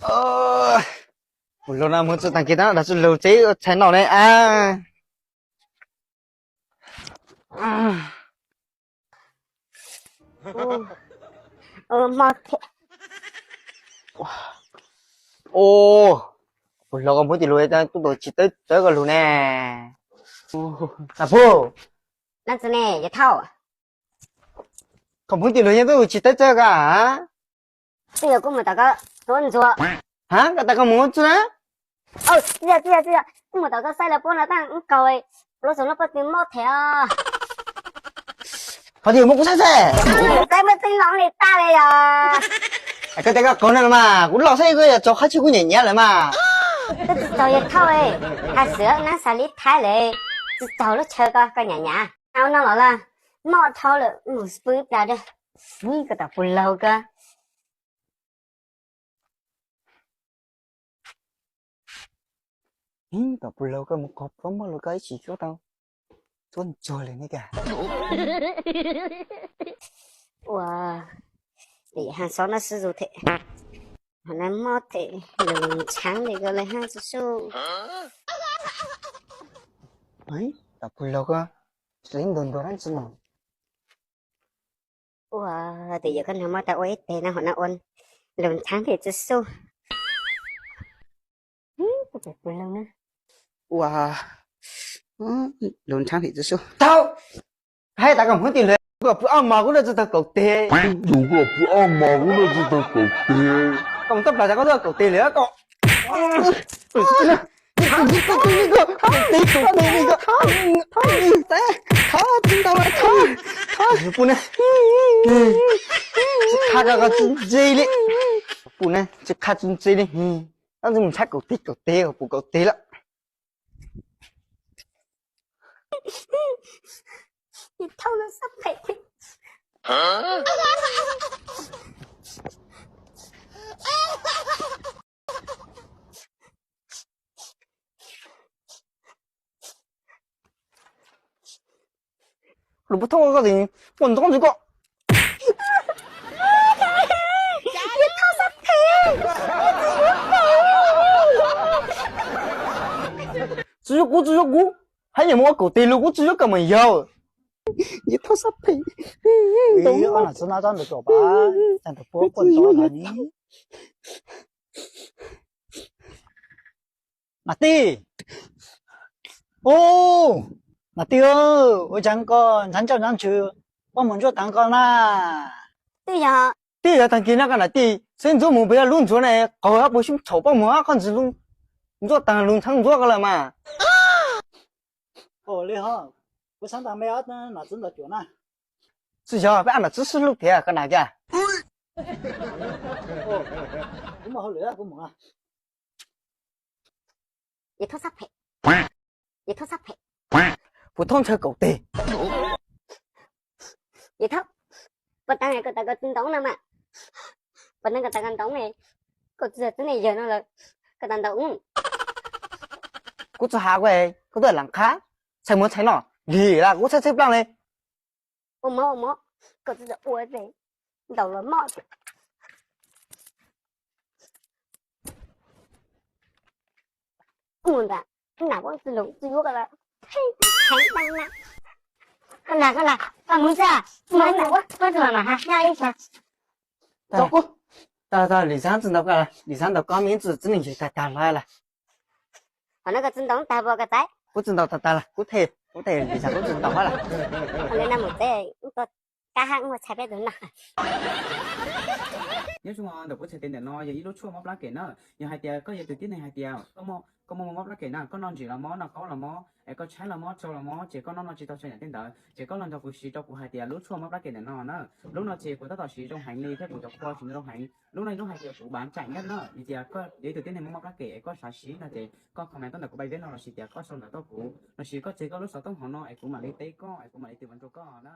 Ua, ua luag no mus txog tag kis no dag tsi lug tsev txhais noj ne a. Ua, ua luag koj mus tim lug tub tau tsis tawb txawv koj lug ne. Tag pug, koj mus tim lug yeej tub tsis tawb txawv koj. Twb yog kuv mus tom koj tuav ntxuag. Ha, koj tas koj mus txug na? Twb yog, twb yog, twb yog kuv mus tom koj saib lawv puab no tag ub kaug, lub xyoo no puab twb mob them os. Qhov twg muab kuv saib xwb. Saib muaj tseeb los li tag li yog. Koj tias koj qaug na mas kuv loj xwb koj yuav tsaug qhov tsis kuv nyiam nyiam lawm mas. Twb tsis tsaug yawg Thauj, hais xwm nab xav li thaib lawm, tsis tsaug lub chaw koj, koj nyiam nyiam. Au no los lawm, mob dhau lawm, mus pw ib plag. Koj tom puag laug koj. Tom puag laug koj mus qhov plob muab lug koj ib sim tsuab tau, tsuab ntsuag li ne koj. Ua, lim haj xob nab xwb zus them, ho nab mob them, lug ntshaav li koj le haj tsi suj. Tom puag laug koj, ib ntuag ntuag dab tsi no. Ua, tes yog koj nag muab tau ua ib teg no ho nab ua lug ntshaav them tsi suj. Ua, lug ntshaav them tsi suj. Tau, hais tas koj mus tim lawv, koj pw ob mos kuv noj tsi tau kaum teg. Yus koj pw ob mos kuv noj tsi tau kaum teg. Koj mus tab plas tas koj tau kaum teg lawm koj. Tsis qha koj tsis ntse li. Pum ne, tsis qha tsis ntse li. Tab sis mus ntshaav kaum teg kaum teg pum kaum teg lawm. Lus puas thoob koj tis, puas ntxoov ntxwg koj. Tsis yuav kuv, tsis yuav kuv, haj yam mus ua kaum teg lug kuv tsis yuav koj mas yog. Yus thoob sab phem. Ntawm no txhob ntawm tuam pab, tag ntawm puab puab ntxoov lawm ni. Mas tij, u, mas tij, ua cas koj ntxhab ncauj ntxhab ntsws, koj mus ntsuab taag koj na? Tij yog, tij yog taag kis no koj na tij, xeeb ntxuav mus pem lub ntsuag na, qaug hab puas xyoob thaum poj muag hab qhov ntxwg lub ntsuab taag lug ntxhab ntxuav koj lawm mas. Li ho, kuv xaav tas me ob nam txiv ntawd cuam na. Tsis yog, peb ob nam txiv sib hlub thiab koj na kiag. Kuv muaj hauj lwm kuv mus. Puas thoob ntshaw kaum teg. Puas tas koj tas koj txiv ntoo no mas, puas tas koj tas koj ntoo ne, koj txiv txiv ne yawg no lawm, koj tas ntoo. Kuv tsis has koj, koj twb lam qhab, txhais muag txhais no, lig las kuv txhais txhais plaaj li. Ua mov ua mov, koj txiv ua tes, ntaus los mob. Mus ntag, nam ua tsis lus tsis yuav koj lawm. Koj lag koj lag, koj mus xwb, mus nam ua koj tsis mam mam has nyaj ib sas. Tag, tag, Lis Xab tsis ntaus koj lawm, Lis Xab ntaus koj me tsis txiv neej yawg tag tag hlo lawm. Qhov no koj tsis ntaus tag puas koj txaiv? Kuv tsis ntaus tag tag lawm, kuv them, kuv them Lis Xab kuv tsis ntaus hab lawm. Qhov no na mus tsev, kab hab ua txhais peb tug noj. Nyob zoo ntawm kuv txhais tes ntawm no yog ib lub tshuaj mob plab kem na. Yog hais tias koj yog tus tib neeg hais tias koj muaj mob plab kem na, koj noj ntsim los mob, noj qaub los mob, es koj tshaib los mob, tsau los mob, ces koj noj noj tsis tau txhua yam tej ntawd, ces koj los nrog kuv siv rau kuv hais tias lub tshuaj mob plab kem ntawm no na. Lub no ces kuv tab tom siv zoo heev li thiab kuv cov qhua siv zoo heev. Lub no yog lub hais tias kuv bav tsaim nyob na, vim tias koj yog ib tug tib neeg muaj mob plab kem es koj xav siv no ces koj comment tuaj ntawm kuv paj veb no lossis tias koj sau ntawv tuaj kuv lossis koj tseg koj lub xov tooj hauv no es kuv mam li teb koj es kuv mam li tư vấn rau koj na.